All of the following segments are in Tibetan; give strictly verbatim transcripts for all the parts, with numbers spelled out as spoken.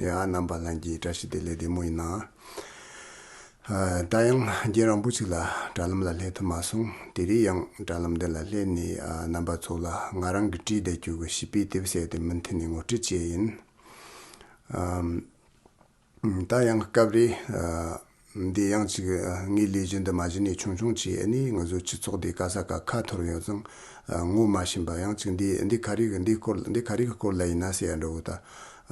ཡ། རྣམ་པ་ལྷན་རྒྱས་བཀྲ་ཤིས་བདེ་ལེགས། བདེ་མོ་ཡིན་ན། ཨ། ད་ཡང་རྒྱུན་རིང་པོ་ཞིག་ལ་དྲ་ལམ་ལ་སླེབས་ཐུབ་མ་སོང་། དེ་རིང་ཡང་དྲ་ལམ་འདི་ལ་སླེབས་ནས། ཨ། རྣམ་པ་ཚོ་ལ་ང་རང་གིས་བྲིས་བསྡད་རྒྱུ་གི་བྱིས་པའི་དེབ་ཟེར་དེ་མུ་མཐུད་ནས་ངོ་སྤྲོད་བྱས་ཡིན། ཨ། ད་ཡང་སྐབས་རེ། ཨ། འདི་ཡང་ཅིག་ཨ། ངའི་ལས་གཞི་འདི་མ་གཞི་ནས་ཆུང་ཆུང་བྱས། ཨ་ནི་ང་ཚོ་སྤྱི་ཚོགས་འདི་ག་ས་ག་ཁ་འཐོར་ཡོད་ཙང་། ཨ། ངོ་མ་ཤེས་པ། ཡང་ཅིག་འདི་འདི་ག་རེ་གི་འདི་སྐོར་འདི་ག་རེ་གི་སྐོར་ལ་ཡིན་ན་ཟེར་ཡ་འདྲ་བོ་ད།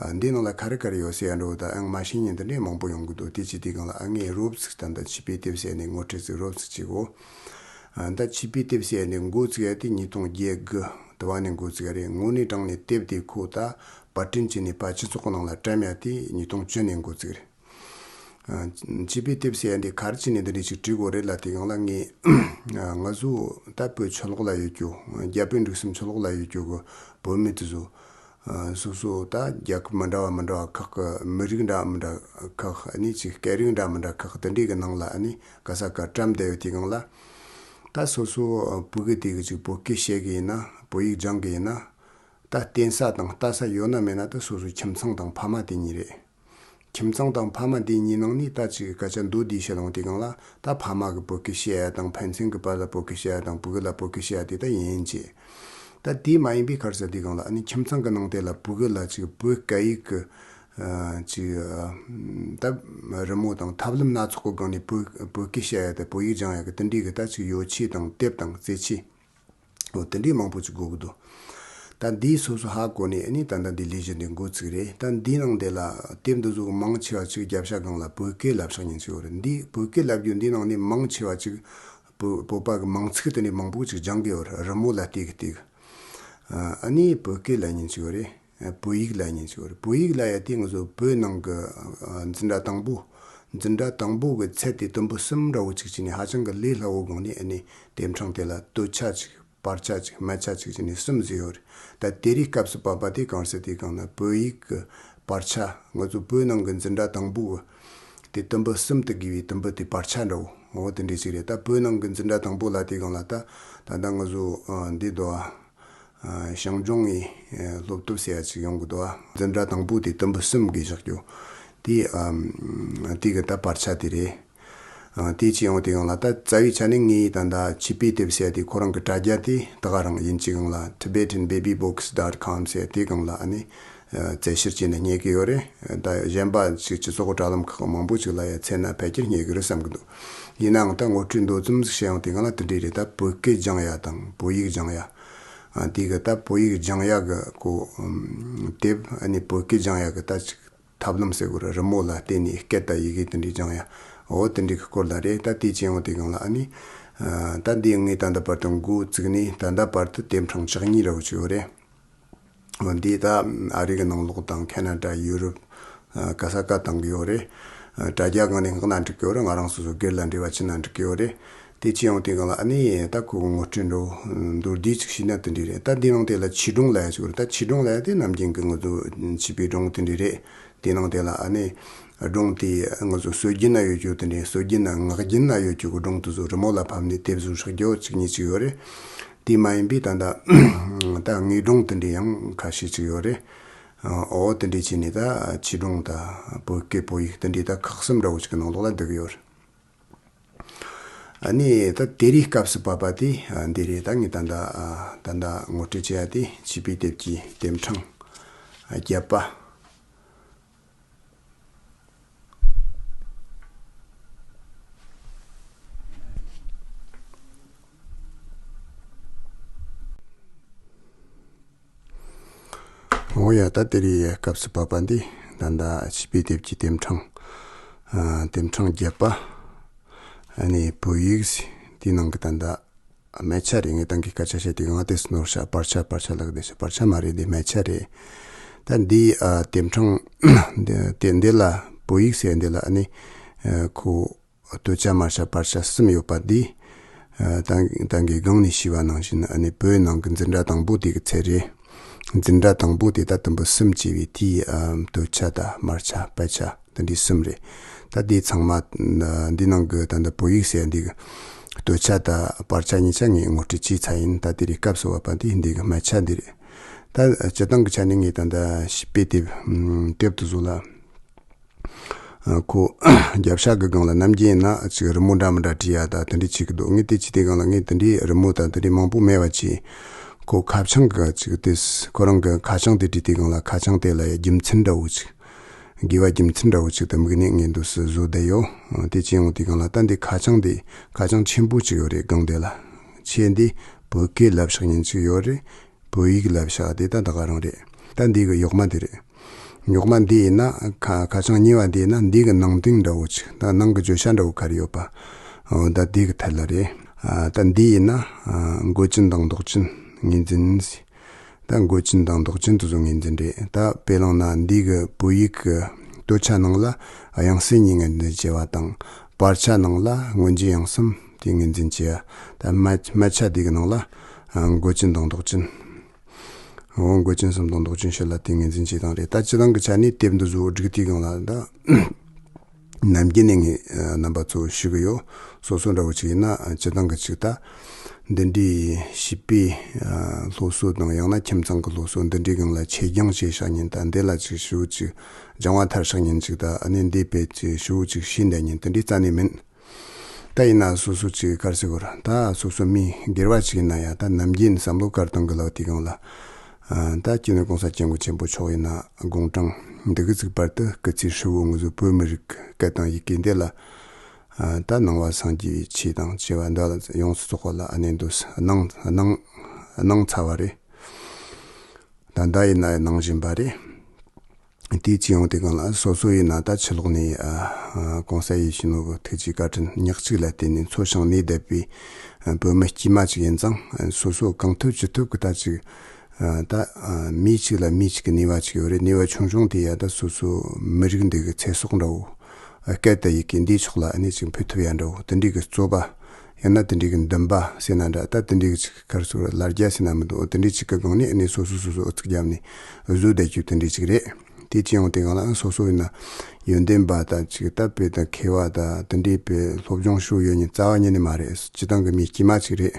ཨ། འདི་ནང་ལ་ག་རེ་ག་རེ་ཡོད་ཟེར་ཡ་འདྲ་བོ་ད། ཨང་མ་ཤེས་མཁན་འདི་འདྲའི་མང་པོ་ཡོང་གི་འདུག་དེ་བྱེད་དུས་སྒང་ལ། ཨ། ངས་རོབ་ཙིག་ད་ལྟ་བྱིས་པའི་དེབ་ཟེར་ནས་ངོ་སྤྲོད་ཙིག་རོབ་ཙིག་བྱེད་གོ། ཨ། ད་བྱིས་པའི་དེབ་ཟེར་ནས་འགོ་བཙུགས་ཡ་དེ་ཉིས་སྟོང་བརྒྱད་དགུ་དུ་བ་ནས་འགོ་བཙུགས་ཡ་རེད། དངོས་གནས་དྲང་གནས་དེབ་དེ་ཁོ་ད་པར་སྐྲུན་བྱས་ནས་ཕར་སྤྱི་ཚོགས་ནང་ལ་བཀྲམ་ཡ་དེ་ཉིས་སྟོང་བཅུ་ནས་འགོ་བཙུགས་རེད། ཨ། བྱིས་པའི་དེབ་ཟེར་ཡ་འདི་ག་རེ་བྱས་ནས་འདི་འདྲ་ཞིག་བྲིས་དགོས་རེད་ལབ་དུས་སྒང་ལ། ངས། ཨ། ང་ཚོ་ད་བོད་ཕྱི་ལོགས་ལ་ཡོད་རྒྱུ། རྒྱ་བོད་འབྲུག་གསུམ་ཕྱི་ལོགས་ལ་ཡོད་རྒྱུ་གི་བོད་མི་དེ་ཚོ། ཨ། སོ་སོ་ད་རྒྱལ་ཁབ་མི་འདྲ་བ་མི་འདྲ་བ་ཁག་གི། མི་རིགས་འདྲ་མི་འདྲ་ཁག་ཨ་ནི་ཅིག་སྐད་རིགས་འདྲ་མི་འདྲ་ཁག་དེ་འདྲའི་གི་ནང་ལ་ཨ་ནི་ག་ས་ག་བཀྲམ་བསྡད་ཡོད་དུས་སྒང་ལ། ད་སོ་སོ་ཕྲུ་གུ་དེ་གིས་ཅིག་བོད་སྐད་བཤད་གི་ཡིན་ན། བོད་ཡིག་སྦྱང་གི་ཡིན་ན། ད་བསྟན་ས་དང་ལྟ་ས་ཡོད་ན་མེད་ན། ད་སོ་སོའི་ཁྱིམ་ཚང་དང་ཕ་མ་དེ་གཉིས་རེད། ཁྱིམ་ཚང་དང་ཕ་མ་དེ་གཉིས་ནང་ནས་ད་ཅིག་སྐད་ཆ་མདོ་བསྡུས་བཤད་ཡོང་དུས་སྒང་ལ། ད་ཕ་མ་གིས་བོད་སྐད་བཤད་ཡ་དང་། ཕན་ཚུན་གྱི་བར་ལ་བོད་སྐད་བཤད་ཡ་དང་། ཕྲུ་གུ་ལ་བོད་སྐད་བཤད་ཡ་དེ་ད་ཡིན་གྱི། ད་དེ་མ་ཡིན་པའི་ག་རེ་ཟེར་དུས་སྒང་ལ། ཨ་ནི་ཁྱིམ་ཚང་གི་ནང་དེ་ལ་ཕྲུ་གུ་ལ་ཅིག་བོད་སྐད་ཡིག་གི། ཨ། ཅིག་ཨ། ད་རི་མོ་དང་ཐབས་ལམ་སྣ་ཚོགས་ཀྱི་སྒང་ནས་བོད་བོད་སྐད་བཤད་ཡ་དང་བོད་ཡིག་སྦྱང་ཡ་གི་དེ་འདྲའི་གི་ད་ཅིག་ཡོ་ཆས་དང་དེབ་དང་རྩེད་ཆས། འོ། དེ་འདྲའི་མང་པོ་ཅིག་དགོས་ཀྱི་འདུག་ད་འདི་སོ་སོ་ཧ་གོ་ནས་ཨ་ནི་ད་ལྟ་འདི་ལས་གཞི་འདི་འགོ་བཙུགས་རེད། ད་འདི་ནང་དེ་ལ་དེབ་འདི་ཚོ་མང་ཆེ་བ་ཅིག་རྒྱབ་ཤ་སྒང་ལ་བོད་སྐད་བསླབ་བཞག་མཁན་ཅིག་ཡོད་རེད། འདི་བོད་སྐད་བསླབ་རྒྱུ་འདི་ནང་ནས་མང་ཆེ་བ་ཅིག་བོད་བོད་པ་གི་མིང་ཚིག་དེ་འདྲའི་མང་པོ་ཅིག་སྦྱང་གི་ཡོད་རེད། རི་མོ་ལ་བལྟས་གི་བལྟས་གི། ཨ་ནི་བོད་སྐད་བསླབ་མཁན་ཅིག་ཡོད་རེད། བོད་ཡིག་བསླབ་མཁན་ཅིག་ཡོད་རེད། བོད་ཡིག་བསླབ་ཡ་དེ་ང་ཚོ་བོད་ནང་གི། ཨ། འཛིན་གྲྭ་དང་པོ། འཛིན་གྲྭ་དང་པོ་གི་ཚད་དེ་དུམ་བུ་གསུམ་འདྲ་བོ་ཅིག་བྱས་ནས། ཧ་ཅང་གི་ལས་སླ་བོ་སྒང་ནས་ཨ་ནི་དེབ་ཕྲེང་དེ་ལ་སྟོད་ཆ་ཅིག་པར་ཆ་ཅིག་སྨད་ཆ་ཅིག་བྱས་ནས་གསུམ་བཟོས་ཡོད་རེད། ད་དེ་རིང་སྐབས་སུ་བབ་པ་དེ་གང་ཟེར་དུས་སྒང་ན། བོད་ཡིག་གི་པར་ཆ། ང་ཚོ་བོད་ནང་གི་འཛིན་གྲྭ་དང་པོ་གི་དེ་དུམ་བུ་གསུམ་དུ་བགོས་པའི་དུམ་བུ་དེ་པར་ཆ་འདྲ་བོ། འོ། དེ་འདྲ་ཅིག་རེད། ད་བོད་ནང་གི་འཛིན་གྲྭ་དང་པོ་ལབ་དུས་སྒང་ལ། ད་ད་ལྟ་ང་ཚོ། ཨ། འདི་འདུག་ཨ། ཨ། ཞིང་ལྗོངས་ཀྱི། ཨ། སློབ་དེབ་ཟེར་ཡ་ཅིག་ཡོང་གི་འདུག་ཨ། འཛིན་གྲྭ་དང་པོ་དེ་དུམ་བུ་གསུམ་བགོས་བཞག་རྒྱུ་དེ། ཨ། དེ་གི་ད་པར་ཆ་དེ་རེད། ཨ། དེ་བྱས་ཡོང་དུས་སྒང་ལ། ད་རྩ་བའི་ཆ་ནས་ངས་ད་ལྟ་བྱིས་པའི་དེབ་ཟེར་ཡ་དེ་ཁོ་རང་གི་དྲ་རྒྱ་དེ་ད་ག་རང་ཡིན་དུས་སྒང་ལ། Tibetan Baby Books dot com ཟེར་ཡ་དེ་སྒང་ལ་ཨ་ནི། ཨ། རྩད་བཤེར་བྱས་ནས་རྙེད་ཀྱི་ཡོད་རེད། ད་གཞན་པ་ཅིག་སྤྱི་ཚོགས་དྲ་ལམ་ཁག་མང་པོ་ཅིག་ལ་ཡ་བཙལ་ན་ཕལ་ཆེར་རྙེད་ཀྱི་རེད་བསམ་གྱི་འདུག་ཡིན་ནའང་ད་ངོ་སྤྲོད་མདོ་ཙམ་ཞིག་བྱས་ཡོང་དུས་སྒང་ལ་དེ་འདྲ་རེད། ད་བོད་སྐད་སྦྱང་ཡ་དང་བོད་ཡིག་སྦྱང་ཡ། ཨ། དེ་གི་ད་བོད་ཡིག་སྦྱང་ཡ་གི་ཁོ། ཨམ། དེབ། ཨ་ནི་བོད་སྐད་སྦྱང་ཡ་གི་ད་ཅིག་ཐབས་ལམ་ཟེར་དགོས་རེད། རི་མོ་ལ་བལྟས་ནས་སྐད་དང་ཡི་གེ་དེ་འདྲའི་སྦྱང་ཡ། འོ། དེ་འདྲའི་གི་སྐོར་ལ་རེད། ད་དེ་བྱས་ཡོང་དུས་སྒང་ལ་ཨ་ནི། ཨ། ད་འདི་ངས་ད་ལྟ་བར་དུ་འགོ་བཙུགས་ནས་ད་ལྟ་བར་དུ་དེབ་ཕྲེང་བཅུ་གཉིས་འདྲ་བོ་ཅིག་ཡོད་རེད། འོ། འདི་ད་ཨ་རི་གི་ནང་ལོགས་དང་ཁེ་ན་ཌ། ཡུ་རོབ། ཨ། ག་ས་ག་བཏང་གི་ཡོད་རེད། ཨ། དྲ་རྒྱ་སྒང་ནས་མངགས་ན་འགྲིག་གི་ཡོད་རེད། ང་རང་སོ་སོ་སྒེར་ལ་འབྲེལ་བ་བྱས་ན་འགྲིག་གི་ཡོད་རེད། དེ་བྱས་ཡོང་དུས་སྒང་ལ་ཨ་ནི་ད་ཁོ་གི་ངོ་སྤྲོད་འདྲ་བོ་མདོར་བསྡུས་ཅིག་བྱས་ན་དེ་འདྲ་རེད། ད་འདི་ནང་དེ་ལ་བྱིས་སྒྲུང་ལབ་ཡ་ཅིག་ཡོད་རེད། ད་བྱིས་སྒྲུང་ལབ་ཡ་དེ་ནམ་རྒྱུན་གྱི་ང་ཚོ་བྱིས་པའི་སྒྲུང་དེ་འདྲ་རེད། དེ་ནང་དེ་ལ་ཨ་ནི་སྒྲུང་དེ་ང་ཚོ་སྲོལ་རྒྱུན་ན་ཡོད་རྒྱུ་དེ་འདྲའི། སྲོལ་རྒྱུན་ན་ངག་རྒྱུན་ན་ཡོད་རྒྱུ་གི་སྒྲུང་དེ་ཚོ་རི་མོ་ལ་ཕབ་ནས་དེབ་བཟོས་བཞག་རྒྱུ་ཅིག་གཉིས་ཅིག་ཡོད་རེད། དེ་མ་ཡིན་པའི་ད་ལྟ་ད་དངོས་སྒྲུང་དེ་འདྲའི་ཡང་ཁ་ཤས་ཅིག་ཡོད་རེད། འོ། དེ་འདྲའི་བྱས་ནས་ད་བྱིས་སྒྲུང་དང་བོད་སྐད། བོད་ཡིག་དེ་འདྲའི་ད་ཁག་གསུམ་འདྲ་བོ་ཅིག་གི་ནང་ལོགས་ལ་བསྡུས་ཡོད་རེད། ཨ་ནི་ད་དེ་རིང་སྐབས་སུ་བབ་པ་དེ། ཨ། འདི་རེད། ད་ངས་ད་ལྟ། ཨ། ད་ལྟ་ངོ་སྤྲོད་བྱེད་ཡ་དེ་བྱིས་པའི་དེབ་ཀྱི་དེབ་ཕྲེང་བརྒྱད་པ། འོ་ཡ། ད་དེ་རིང་སྐབས་སུ་བབ་པ་འདི་ད་ལྟ་བྱིས་པའི་དེབ་ཀྱི་དེབ་ཕྲེང་། ཨ། དེབ་ཕྲེང་བརྒྱད་པ། ཨ་ནི་བོད་ཡིག་ཟེར་དེའི་ནང་གི་ད་ལྟ་སྨད་ཆ་རེད། ངས་ད་གིན་སྐད་ཆ་བཤད་དུས་སྒང་ང་དེ་ནོར་ཤག་པར་ཆ། པར་ཆ་ལབ་ཀྱི་བསྡད་ཤག་པར་ཆ་མ་རེད། འདི་སྨད་ཆ་རེད། ད་འདི། ཨ། དེབ་ཕྲེང་འདི་འདི་ལ། བོད་ཡིག་ཟེར་འདི་ལ་ཨ་ནི། ཨ། ཁོ་སྟོད་ཆ་མར་ཆ་བར་ཆ་གསུམ་ཡོད་པ་འདི། ཨ། ད་ད་གིན་སྒང་ནས་ཞུས་པ་ནང་བཞིན་ཨ་ནི་བོད་ནང་གི་འཛིན་གྲྭ་དང་པོ་དེ་གི་ཚད་རེད། འཛིན་གྲྭ་དང་པོ་དེ་ད་དུམ་བུ་གསུམ་བྱས་པའི་དེའི། ཨ། སྟོད་ཆ་དང་མར་ཆ་སྨད་ཆ་དེ་འདྲའི་གསུམ་རེད། ད་འདི་ཚང་མ། ཨ། འདི་ནང་གི་ད་ལྟ་བོད་ཡིག་ཟེར་འདི་གི་སྟོད་ཆ་དང་བར་ཆ་གཉིས་ཆ་ངས་ངོ་སྤྲོད་བྱས་ཚར་ཡིན། ད་དེ་རིང་སྐབས་སུ་བབ་པ་འདི་འདི་གི་སྨད་ཆ་འདི་རེད། ད་སྤྱིར་བཏང་གི་ཆ་ནས་ངས་ད་ལྟ་བྱིས་པའི་དེབ། ཨ། དེབ་དེ་ཚོ་ལ། ཨ་ཁོ་རྒྱབ་ཤ་གི་སྒང་ལ་ནམ་རྒྱུན་ཡིན་ན་ཅིག་རི་མོ་འདྲ་མི་འདྲ་བྲིས་ཡ་ད་དེ་འདྲ་བྱེད་ཀྱི་འདུག་ངས་དེ་བྱས་དུས་སྒང་ལ་ངས་དེ་འདྲའི་རི་མོ་དང་དེ་འདྲའི་མང་པོ་མེད་པ་བྱས། ཁོ་ཁ་བྱང་གི་ཅིག་དེ་ཁོ་རང་གི་ཁ་བྱང་དེ་བྲིས་དུས་སྒང་ལ་ཁ་བྱང་དེ་ལ་ཡ་རྒྱུ་མཚན་འདྲ་བོ་ཅིག་དགེ་བ་རྒྱུ་མཚན་འདྲ་བོ་ཅིག་ཏུ་དམིགས་ནས་ངས་འདུག་སེ་བཟོ་བསྡད་ཡོད། དེ་བྱས་ཡོང་དུས་སྒང་ལ་ད་འདི་ཁ་བྱང་འདི་ཁ་བྱང་ཆེན་པོ་ཅིག་ཡོད་རེད། སྒང་འདི་ལ་ཆེ་འདི་བོད་སྐད་ལབ་ཤག་ཉིན་ཅིག་ཡོད་རེད། བོད་ཡིག་ལབ་ཤག་དེ་ད་ད་ག་རང་རེད། ད་འདི་གི་གཡོག་མ་འདི་རེད། གཡོག་མ་འདི་ཡིན་ན་ཁ་ཁ་བྱང་གཉིས་པ་འདི་ཡིན་ན་འདི་གི་ནང་དོན་འདྲ་བོ་ཅིག་ད་ནང་གི་བརྗོད་བྱ་འདྲ་བོ་ག་རེ་ཡོད་པ། འོ་ད་འདི་གི་ཐད་ལ་རེད། ཨ་ད་འདི་ཡིན་ན་ཨ་མགོ་ཅན་དང་མདོག་ཅན་ངོས་འཛིན། ད་མགོ་ཅན་དང་མདོག་ཅན་དེ་ཚོ་ངོས་འཛིན་རེད། ད་དཔེ་བླངས་ན་འདི་གི་བོད་ཡིག་གི་སྟོད་ཆ་ནང་ལ་དབྱངས་གསལ་གཉིས་ངོས་འཛིན་བྱས་པ་དང་། བར་ཆ་ནང་ལ་མངོན་བརྗོད་དབྱངས་གསུམ་དེ་ངོས་འཛིན་བྱས། ད་སྨད་སྨད་ཆ་འདི་གི་ནང་ལ་ཨ་མགོ་ཅན་དང་མདོག་ཅན། འོ་མགོ་ཅན་གསུམ་དང་མདོག་ཅན་བཞི་ལ་དེ་ངོས་འཛིན་བྱེད་སྟངས་རེད། ད་སྤྱིར་བཏང་གི་ཆ་ནས་དེབ་འདི་ཚོ་བསྒྲིགས་དུས་སྒང་ལ་ད། ནམ་རྒྱུན་ནས་ངས་ཨ་རྣམ་པ་ཚོ་ཞུ་གི་ཡོད། སོ་སོ་འདྲ་བོ་ཅིག་ཡིན་ན་ཨ་སྤྱིར་བཏང་གི་ཅིག་ད་འདི་འདྲའི་བྱིས་པའི་ཨ་སློབ་གསོ་དང་ཡང་ན་ཁྱིམ་ཚང་གི་སློབ་གསོ་འདི་འདྲའི་སྒང་ལ་ཆེད་སྦྱོང་བྱས་ཤག་ཉིན་ད་འདི་ལ་ཅིག་ཞུ་ཅིག་སྦྱང་བ་ཐར་ཤག་ཉིན་ཅིག་ད་ཨ་ནི་འདི་དཔེ་ཅིག་ཞུ་ཅིག་ཤེས་འདྲ་ཉིན་དེ་འདྲའི་རྩ་ནས་མིན། ད་ཡིན་ན་སོ་སོ་ཅིག་གར་སི་གོ་ར་ད་སོ་སོ་མི་སྒེར་བ་ཅིག་ཡིན་ན་ཡང་ད་ནམ་རྒྱུན་བསམ་བློ་གར་བཏང་གི་ལ་དེ་སྒང་ལ། ཨ་ད་སྤྱི་ནོར་༸གོང་ས་༸སྐྱབས་མགོན་ཆེན་པོ་མཆོག་ཡིན་ན་དགུང་གྲངས་འདི་གི་ཚིག་བར་དུ་སྐུ་ཚེ་ཧྲིལ་བོ་ང་ཚོ་བོད་མི་རིགས་སྐད་དང་ཡི་གེ་འདི་ལ་ཨ་ད་ནང་པ་སངས་རྒྱས་ཆོས་དང་བཅས་པ་འདི་ལ་ཡོངས་སུ་རྫོགས་པ་ལ་ཨ་ནེ་འདུག་སྣང་སྣང་སྣང་ཚར་བ་རེད། ད་ད་ཡིན་ན་ནང་བཞིན་པ་རེད། དེའི་ཅི་ཡོང་དེ་གང་ལ་སོ་སོ་ཡིན་ན་ད་ཕྱི་ལོགས་ནས་ཨ་༸གོང་ས་ཡིད་བཞིན་ནོར་བུ་ཐུགས་རྗེ་བཀའ་དྲིན་ཉག་གཅིག་ལ་བརྟེན་ནས་འཚོ་ཞིང་གནས་བསྡད་པའི་ཨ་བོད་མི་དཀྱུས་མ་ཅིག་ཡིན་ཙང་ཨ་སོ་སོ་གང་ཐུབ་ཅི་ཐུབ་ཀྱི་ད་ཅིག་ཨ་ད་ཨ་མི་གཅིག་ལ་མི་གཅིག་གི་ནུས་པ་ཅིག་ཡོད་རེད། ནུས་པ་ཆུང་ཆུང་དེ་ཡ་ད་སོ་སོ་མི་རིགས་འདི་གི་ཚེ་སྲོག་འདྲ་བོ། སྐད་དང་ཡི་གེ་འདིའི་ཕྱོགས་ལ་ཨ་ནི་ཅིག་ཕུལ་ཐུབ་ཡ་འདྲ་བོ་དེ་འདྲའི་གི་རྩོད་པ། ཡང་ན་དེ་འདྲའི་གི་འདུན་པ་ཟེར་ན་འདྲ། ད་དེ་འདྲའི་གི་ཅིག་གར་སོ་ལར་རྒྱ་ཟེར་ན་མི་འདུག་དེ་འདྲའི་ཅིག་གི་སྒང་ནས་ཨ་ནི་སོ་སོ་སོ་སོ་ཨུ་ཚུགས་བརྒྱབ་ནས་བཟོ་བསྡད་རྒྱུ་དེ་འདྲའི་ཅིག་རེད། དེ་ཅི་ཡང་དེ་སྒང་ལ་ཨ་སོ་སོ་ཡིན་ན་ཡོན་ཏན་པ་དང་ཅིག་ད་དཔེ་དང་མཁས་པ་དང་དེ་འདྲའི་དཔེ་སློབ་སྦྱོང་ཞུ་ཡོད་ཉིན་རྩ་བ་ཉིད་ནས་མ་རེད། སྤྱི་བཏང་གི་མི་དཀྱུས་མ་ཅིག་རེད།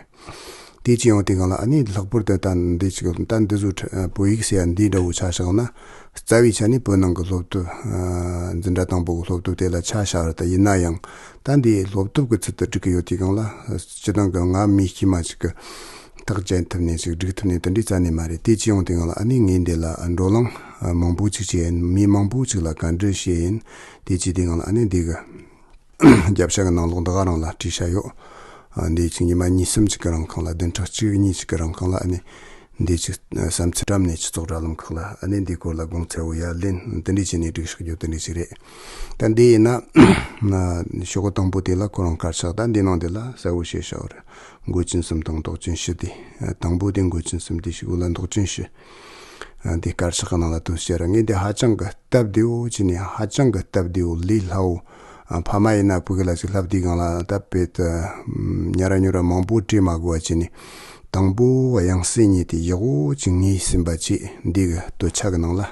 དེ་ཅི་ཡང་དེ་སྒང་ལ་ཨ་ནི་ལྷག་པར་དུ་ད་འདི་ཅིག་ད་འདི་ཚོ་ཁྲ- བོད་ཡིག་ཟེར་ཡ་འདི་འདྲ་བོ་ཆ་བཞག་ན་རྩ་བའི་ཆ་ནས་བོད་ནང་གི་སློབ་དེབ་ཨ་འཛིན་གྲྭ་དང་པོ་གི་སློབ་དེབ་དེ་ལ་ཆ་བཞག་རེད། ད་ཡིན་ན་ཡང་ད་འདི་སློབ་དེབ་ཀྱི་ཚུལ་དུ་སྒྲིག་གི་ཡོད་དེ་སྒང་ལ་སྤྱི་བཏང་གི་ང་མི་དཀྱུས་མ་ཅིག་གི་ཐག་བཅད་ཐུབ་ནས་ཅིག་སྒྲིག་ཐུབ་ནས་དེ་འདྲའི་རྩ་ནས་མ་རེད། དེ་ཅི་ཡང་དེ་སྒང་ལ་ཨ་ནི་ངས་འདི་ལ་བགྲོ་གླེང་མང་པོ་ཅིག་བྱས་ཡིན། མི་མང་པོ་ཅིག་ལ་བཀའ་འདྲི་བྱས་ཡིན། དེ་ཅི་དེ་སྒང་ལ་ཨ་ནི་འདི་གི་རྒྱབ་ཤ་གི་ནང་ལོགས་འདི་ག་རང་ལ་བྲིས་བཞག་ཡོད། ཨ་འདི་ཅིག་ཉི་མ་གཉིས་གསུམ་ཅིག་གི་རིང་ཁང་ལ་བདུན་ཕྲག་གཅིག་གཉིས་ཅིག་གི་རིང་ཁང་ལ་ཨ་ནི་འདི་ཅིག་བསམ་ཚུལ་བཀྲམ་ནས་སྤྱི་ཚོགས་དྲ་ལམ་ཁག་ལ་ཨ་ནི་འདི་སྐོར་ལ་དགོངས་ཚུལ་འུ་ཡ་ལེན་དེ་འདྲ་བྱས་ནས་སྒྲིག་བཞག་རྒྱུ་དེ་འདྲ་ཅིག་རེད། ད་འདི་ཡིན་ན་ཤོག་གུ་དང་པོ་དེ་ལ་ཁོ་རང་དཀར་ཆག་ད་འདི་ནང་འདི་ལ་གསལ་བོ་བཤད་བཞག་རེད། མགོ་ཅན་གསུམ་དང་མདོག་ཅན་བཞི་དེ། དང་པོ་དེ་མགོ་ཅན་གསུམ་དེ་ཞིག་འུ་ལ་མདོག་ཅན་བཞི། ཨ་འདི་དཀར་ཆག་གི་ནང་ལ་དུ་བཤད་ར་ངས་འདི་ཧ་ཅང་གི་སྟབས་བདེ་བོ་བྱས་ནས་ཧ་ཅང་གི་སྟབས་བདེ་བོ་ལས་སླ་བོ། ཨ་ཕ་མ་ཡིན་ན་ཕྲུ་གུ་ལ་ཅིག་ལྷབ་དུས་སྒང་ལ་ད་དཔེ་དུ་ཉ་ར་ཉོ་ར་མང་པོ་སྤྲད་མ་དགོས་པ་བྱས་ནས་དང་པོ་དབྱངས་གསལ་གཉིས་དེ་ཡག་བོ་ཅིག་ངེས་ཟིན་པ་བྱས། འདི་གི་སྟོད་ཆ་གི་ནང་ལ་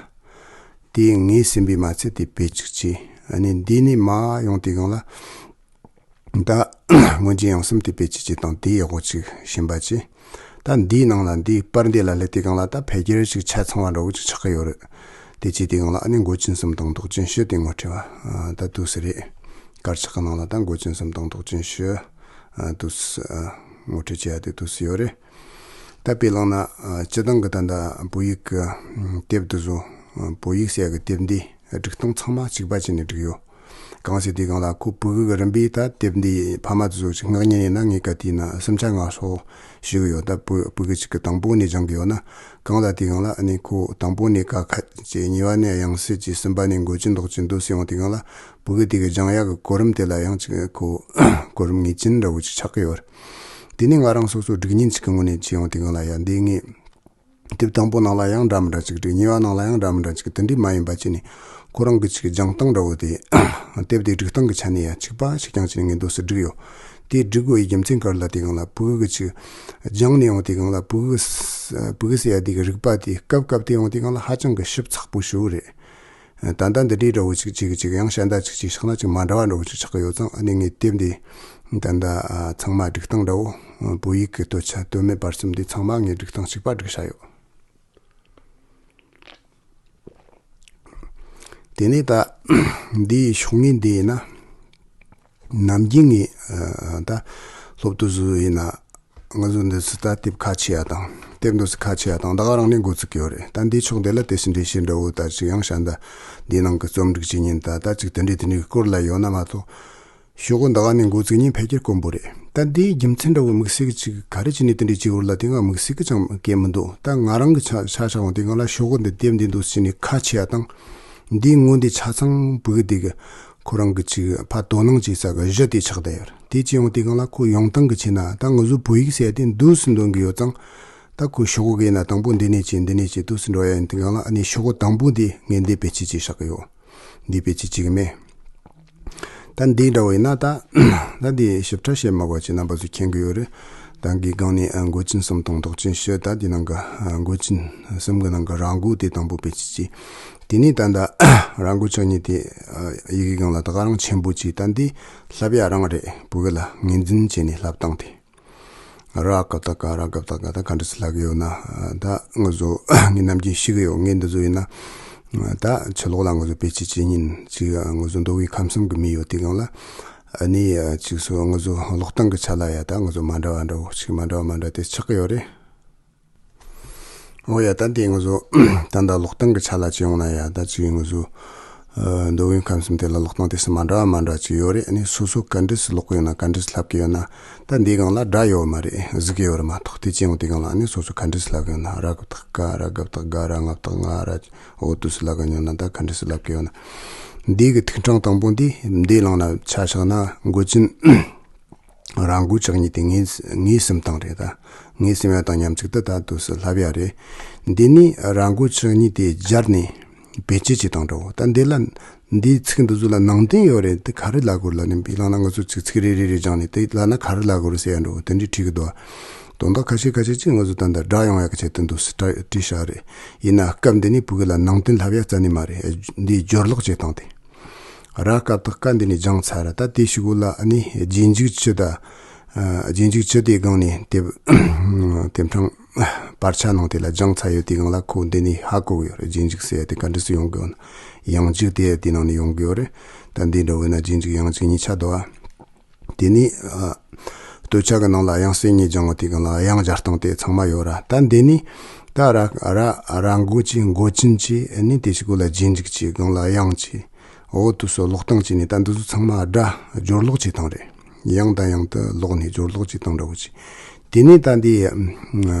དེ་ངེས་ཟིན་པའི་མ་ཚད་དེ་དཔེ་ཅིག་བྱས། ཨ་ནི་འདི་ནས་མར་ཡོང་དུས་སྒང་ལ། ད་སྔོན་ཆད་ཡང་སེམས་དེ་དཔེ་ཅི་ཅི་དང་དེའི་འོག་ཅིག་ཤེས་པ་ཅི། ད་འདིའི་ནང་ལ་འདིའི་པར་འདི་ལ་སླེབས་དུས་སྒང་ལ་ད་ཕལ་ཆེར་ཅིག་ཆ་ཚང་བ་འདྲ་བོ་ཅིག་ཆགས་ཀྱི་ཡོད་རེད། དེ་བྱས་དུས་སྒང་ལ་ཨ་ནི་མགོ་ཅན་གསུམ་དང་མདོག་ཅན་བཞི་དེ་ངོ་སྤྲད་པ་ད་དུས་སུ་རེད། དཀར་ཆག་གི་ནང་ལ་ད་མགོ་ཅན་གསུམ་དང་མདོག་ཅན་བཞི་དུས་སུ་ངོ་སྤྲོད་བྱེད་ཡ་དེ་དུས་སུ་ཡོད་རེད། ད་དཔེ་བླངས་ན་སྤྱི་བཏང་གི་ད་ལྟ་བོད་ཡིག་གི་དེབ་འདི་ཚོ་བོད་ཡིག་ཟེར་ཡ་གི་དེབ་འདི་སྒྲིག་སྟངས་ཚང་མ་གཅིག་པ་བྱས་ནས་བསྒྲིགས་ཡོད། གང་ཟེར་དུས་སྒང་ལ་ཁོ་ཕྲུ་གུ་གི་རིམ་པས་ད་དེབ་འདི་ཕ་མ་དེ་ཚོ་ཅིག་སྔགས་ཉན་ཡིན་ན་ངས་ག་དུས་ན་སུམ་ཆ་ང་སོགས་ཞུ་གི་ཡོད། ད་ཕྲུ་ཕྲུ་གུ་གཅིག་གི་དང་པོ་ནས་སྦྱང་གི་ཡོད་ན་གང་ལ་དུས་སྒང་ལ་ཨ་ནི་ཁོ་དང་པོ་ནས་ཀ་ཁ་ཅིག་གཉིས་པ་ནས་དབྱངས་གསལ་གྱིས་གསུམ་པ་ནས་མགོ་ཅན་མདོག་ཅན་དུ་སོང་དུས་སྒང་ལ་ཕྲུ་གུ་དེ་གི་སྦྱང་ཡག་གི་གོ་རིམ་དེ་ལ་ཡང་ཅིག་ཁོ་གོ་རིམ་ངེས་ཅན་འདྲ་བོ་ཅིག་ཆགས་ཀྱི་ཡོད། དེ་ནས་ང་རང་སོ་སོ་སྒྲིག་ཉིན་ཅིག་གི་ངོས་ནས་བྱས་ཡོང་དུས་སྒང་ལ་ཡ་འདི་ངས། དེབ་དང་པོ་ནང་ལ་ཡང་འདྲ་མི་འདྲ་ཅིག་བྲིས། གཉིས་པ་ནང་ལ་ཡང་འདྲ་མི་འདྲ་ཅིག་དེ་འདྲའི་མ་ཡིན་པ་བྱས་ནས་ཁོ་རང་གི་ཅིག་སྦྱང་སྟངས་འདྲ་བོ་དེ། དེབ་དེ་སྒྲིག་སྟངས་ཀྱི་ཆ་ནས་ཡང་གཅིག་པ་གཅིག་རྐྱང་བྱས་ནས་ངས་འདུག་སེ་བསྒྲིགས་ཡོད། དེ་བསྒྲིགས་དགོས་པའི་རྒྱུ་མཚན་ག་རེ་ལབ་དུས་སྒང་ལ་ཕྲུ་གུ་གི་ཅིག་སྦྱངས་ནས་ཡོང་དུས་སྒང་ལ་ཕྲུ་གུ་ཕྲུ་གུ་ཟེར་ཡ་དེ་གི་རིག་པ་དེ་སྐབས་སྐབས་དེ་ཡོང་དུས་སྒང་ལ་ཧ་ཅང་གི་ཞིབ་ཚགས་པོ་ཞེ་པོ་རེད། ད་ལྟ་འདི་འདྲའི་འདྲ་བོ་ཅིག་ཅིག་ཅིག་ཡང་གཞན་དག་ཅིག་ཅིག་བཞག་ན་ཅིག་མ་འདྲ་བ་འདྲ་བོ་ཅིག་ཆགས་ཀྱི་ཡོད་ཙང་ཨ་ནི་ངས་དེབ་འདི་ད་ལྟ་ཚང་མ་སྒྲིག་སྟངས་འདྲ་བོ་བོད་ཡིག་གི་སྟོད་ཆ་སྟོད་སྨད་བར་གསུམ་འདི་ཚང་མ་ངས་སྒྲིག་སྟངས་གཅིག་པ་བསྒྲིགས་བཞག་ཡོད། དེ་ནས་ད་འདིའི་ཤོག་ངོས་འདི་ཡིན་ན། ནམ་རྒྱུན་ངས་ད་སློབ་དེབ་བཟོ་ཡིན་ན། ང་ཚོ་འདི་ཚོ་ད་དེབ་ཁ་ཕྱེ་ཡ་དང་། དེབ་འདི་ཚོ་ཁ་ཕྱེ་ཡ་དང་ད་ག་རང་ནས་འགོ་བཙུགས་ཀྱི་ཡོད་རེད། ད་འདིའི་ཕྱོགས་འདི་ལ་དེ་ཕྱི་འགྲེལ་བཤད་འདྲ་བོ་ད་ཅིག་ཡང་བྱ་འདི་འདིའི་ནང་གི་རྩོམ་སྒྲིག་བྱེད་མཁན་ད་ད་ཅིག་དེ་འདྲའི་དེ་འདྲའི་སྐོར་ལ་ཡོད་ན་མ་གཏོགས། ཤོག་གུ་འདི་ག་ནས་འགོ་བཙུགས་མིན་ཕལ་ཆེར་དཀོན་པོ་རེད། ད་འདིའི་རྒྱུ་མཚན་འདྲ་བོ་དམིགས་བསལ་གྱི་ཅིག་ག་རེ་བྱས་ནས་དེ་འདྲའི་བྱེད་དགོས་ལ་དེ་སྔ་དམིགས་བསལ་གྱི་ཅང་གལ་མི་འདུག་ད་ང་རང་གི་ཆ་ཆ་བཞག་ཡོང་དུས་སྒང་ལ་ཤོག་གུ་འདི་དེབ་འདི་འདུག་སེ་བྱས་ནས་ཁ་ཕྱེ་ཡ་དང་། འདིའི་ངོ་འདི་ཆ་ཚང་བོད་ཡིག་འདི་གི་ཁོ་རང་གི་ཅིག་ཕར་དོ་སྣང་བྱེད་ས་གི་གཞི་དེ་ཆགས་བསྡད་ཡོད་རེད། དེ་བྱས་ཡོང་དུས་སྒང་ལ་ཁོ་ཡོང་སྟངས་གི་ཆ་ནས་ད་ང་ཚོ་བོད་ཡིག་ཟེར་ཡ་དེ་འདུག་སེ་འདོན་གི་ཡོད་ཙང་། ད་ཁོ་ཤོག་གུ་གི་ཡིན་ན་དང་པོ་འདི་ནས་བྱས་འདི་ནས་བྱས་འདུག་སེ་འགྲོ་ཡ་ཡིན་དུས་སྒང་ལ། ཨ་ནི་ཤོག་གུ་དང་པོ་འདི་ངས་འདི་བེད་སྤྱོད་བྱས་བཞག་གི་ཡོད། འདི་བེད་སྤྱོད་བྱེད་གི་མེད། ད་འདི་འདྲ་བོ་ཡིན་ན་ད། ད་འདི་ཞིབ་ཕྲ་བཤད་མ་དགོས་ཀྱི་རྣམ་པ་ཚོས་མཁྱེན་གི་ཡོད་རེད། ད་འདིའི་སྒང་ནས་ཨ་མགོ་ཅན་གསུམ་དང་མདོག་ཅན་བཞི། ད་འདི་ནང་གི་ཨ་མགོ་ཅན་གསུམ་གི་ནང་གི་ར་མགོ་དེ་དང་པོ་བེད་སྤྱོད་བྱས། དེ་ནས་ད་ད་ར་མགོ་ཆག་གཉིས་དེ་ཨ་ཡི་གེ་སྒང་ལ་ད་ག་རང་ཆེན་པོ་བྱས། ད་འདི་བསླབ་ཡ་རང་རེད། བོད་ཡིག་ལ་ངོས་འཛིན་བྱས་ནས་བསླབ་སྟངས་དེ། ར་ཀ་བཏགས་རྐ། ར་ཀ་བཏགས་རྐ། ད་ག་འདྲ་སེ་ལབ་གི་ཡོད་ན། ད་ང་ཚོ་ངས་ནམ་རྒྱུན་ཤེས་གི་ཡོད། ངས་འདི་ཚོ་ཡིན་ན་ད་ཕྱི་ལོགས་ལ་ང་ཚོ་བེད་སྤྱོད་བྱེད་མཁན་ཅིག་ང་ཚོ་མདོ་དབུས་ཁམས་གསུམ་གི་མི་ཡོད་དུས་སྒང་ལ། ཨ་ནི་ཅིག་སོ་ང་ཚོ་ཀློག་སྟངས་གི་ཆ་ལ་ཡ་ད་ང་ཚོ་མ་འདྲ་བ་འདྲ་བོ་ཅིག་མ་འདྲ་བ་མ་འདྲ་དེ་ཆགས་གི་ཡོད་རེད། འོ་ཡ། ད་འདི་ང་ཚོ་ད་ད་ཀློག་སྟངས་གི་ཆ་ལ་བྱས་ཡོང་ན་ཡ། ད་ཅིག་ང་ཚོ་ཨ་མདོ་དབུས་ཁམས་གསུམ་དེ་ལ་ཀློག་སྟངས་དེ་ཚོ་མ་འདྲ་བ་མ་འདྲ་ཅིག་ཡོད་རེད། ཨ་ནི་སོ་སོ་ག་འདྲ་སེ་ཀློག་གི་ཡོད་ན། ག་འདྲ་སེ་ལབ་གི་ཡོད་ན། ད་འདིའི་སྒང་ལ་སྒྲ་ཡོད་མ་རེད། གཟིགས་གི་ཡོད་རེད་མ་གཏོགས། དེ་བྱས་ཡོང་དུས་སྒང་ལ་ཨ་ནི་སོ་སོ་ག་འདྲ་སེ་ལབ་གི་ཡོད་ན། ར་ཀ་བཏགས་རྐ། ར་ག་བཏགས་རྒ། ར་ང་བཏགས་རྔ། ར། འོ་དེ་ཚོ་ལབ་གི་ཡོད་ན། ད་ག་འདྲ་སེ་ལབ་གི་ཡོད་ན། འདི་གི་ཐིག་ཕྲེང་དང་པོ་འདི་འདི་བླངས་ན་ཆ་བཞག་ན་མགོ་ཅན། ར་མགོ་ཆག་གཉིས་དེ་ངོས་ངོས་ཟིན་སྟངས་རེད། ད་ངོས་ཟིན་ཡ་དང་མཉམ་གཅིག་ཏུ་ད་དུས་སུ་བསླབ་ཡ་རེད། འདི་ནི་ར་མགོ་ཆག་གཉིས་དེ་སྦྱར་ནས་བེད་སྤྱོད་བྱེད་སྟངས་འདྲ་བོ། ད་འདི་ལ་འདིའི་ཚིག་འདི་ཚོ་ལ་ནང་དོན་ཡོད་རེད། དེ་ག་རེ་ལབ་དགོས་རེད་ལབ་ནས། དཔེ་བླངས་ན་ང་ཚོ་ཚིག་ཚིག་རེ་རེ་རེ་སྦྱངས་ནས་དེ་ལབ་ན་ག་རེ་ལབ་དགོས་རེད་ཟེར་ཡ་འདྲ་བོ་དེ་འདྲའི་དྲིས་གི་འདུག་དོན་དག་ཁ་ཤས་ཁ་ཤས་ཅིག་ང་ཚོ་ད་ལྟ་སྒྲ་ཡོང་ཡ་གི་ཆེད་དུ་འདུག་སེ་བྲིས་བཞག་རེད། ཡིན་ན་སྐབས་འདི་ནས་བོད་ཡིག་ལ་ནང་དོན་བསླབ་ཡ་རྩ་ནས་མ་རེད། འདིའི་སྦྱོར་ཀློག་བྱེད་སྟངས་དེ། ར་ཀ་བཏགས་རྐ། འདི་ནས་སྦྱངས་ཚར། ད་དེ་ཞིག་གོ་ལ་ཨ་ནི་རྗེས་འཇུག་ཅི་ད། ཨ་རྗེས་འཇུག་ཅི་དེའི་སྒང་ནས་དེབ་དེབ་ཕྲེང་བར་ཆ་ནང་དེ་ལ་སྦྱངས་ཚར་ཡོད་དུས་སྒང་ལ་ཁོ་འདི་ནས་ཧ་གོ་གི་ཡོད་རེད། རྗེས་འཇུག་ཟེར་ཡ་དེ་ག་འདྲ་སེ་ཡོང་གི་ཡོད་ན། ཡང་འཇུག་དེ་དེའི་ནང་ནས་ཡོང་གི་ཡོད་རེད། ད་འདི་འདྲ་བོ་ཡིན་ན་རྗེས་འཇུག་ཡང་འཇུག་གཉིས་ཆ་འདུག་ཨ། དེ་ནས་ཨ་སྟོད་ཆ་གི་ནང་ལ་དབྱངས་གསལ་གཉིས་སྦྱང་བ་དེའི་སྒང་ལ་དབྱངས་སྦྱར་སྟངས་དེ་ཚང་མ་ཡོད་ར། ད་འདི་ནི་ད་ར་ར་ར་མགོ་ཅན་མགོ་ཅན་གྱི་ནི་དེ་ཞིག་གོ་ལ་རྗེས་འཇུག་གྱི་སྒང་ལ་དབྱངས་ཀྱི། འོ་དེ་ཚོ་ཀློག་སྟངས་ཀྱི་ནི་ད་འདི་ཚོ་ཚང་མ་སྒྲ་སྦྱོར་ཀློག་བྱེད་སྟངས་རེད། དབྱངས་དང་དབྱངས་དེ་ཀློག་ནས་སྦྱོར་ཀློག་བྱེད་སྟངས་འདྲ་བོ་ཅིག་དེ་ནས་ད་འདི་ཨ་